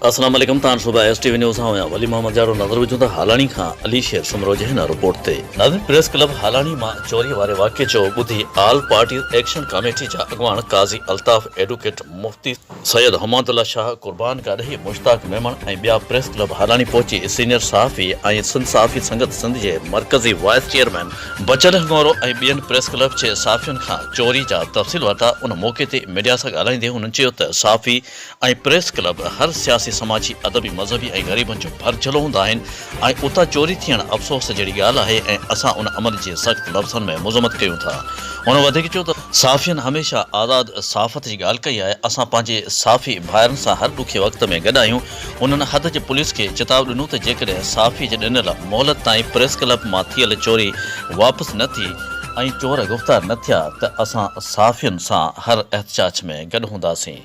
اسلام عليڪم تان صبح ايس ٽي وي نيوز سان آهيان ولي محمد جاڙو نظر وجهون ٿا هالاڻي کان علي شير سومرو جي هن رپورٽ تي. ناظرين پريس ڪلب هالاڻي مان چوري واري واقعي جو ٻڌي آل پارٽيز ايڪشن ڪاميٽي جا اڳواڻ قاضي الطاف ايڊوڪيٽ مفتي سيد حماد الله شاهه قربان گاڏهي مشتاق ميمڻ ۽ ٻيا پريس ڪلب هالاڻي پهچي سينيئر صحافي ۽ سنڌ صحافي سنگت سنڌ جي مرڪزي وائيس چيئرمين بچل هڱورو ۽ ٻين پريس ڪلب جي صحافين کان چوري جا تفصيل ورتا، ان موقعي تي ميڊيا سان ڳالهائيندي هنن چيو ته صحافي ۽ پريس ڪلب هر سياسي سماجي ادبي مذهبي ۽ غريبن جو ڀرجهلو هوندا آهن ۽ اتان چوري ٿيڻ افسوس جهڙي ڳالهه آهي ۽ اسان ان عمل جي سخت لفظن ۾ مذمت ڪيون ٿا هن وڌيڪ چيو ته صحافين هميشه آزاد صحافت جي ڳالهه ڪئي آهي اسان پنهنجي صحافي ڀائرن سان هر ڏکي وقت ۾ گڏ آهيون انهن حد جي پوليس کي چتاء ڏنو ته جيڪڏهن صحافي جي ڏنل مهلت تائين پريس ڪلب مان ٿيل چوري واپس نه ٿي ۽ چور گفتار نه ٿيا ته اسان صحافين سان هر احتجاج ۾ گڏ هونداسين.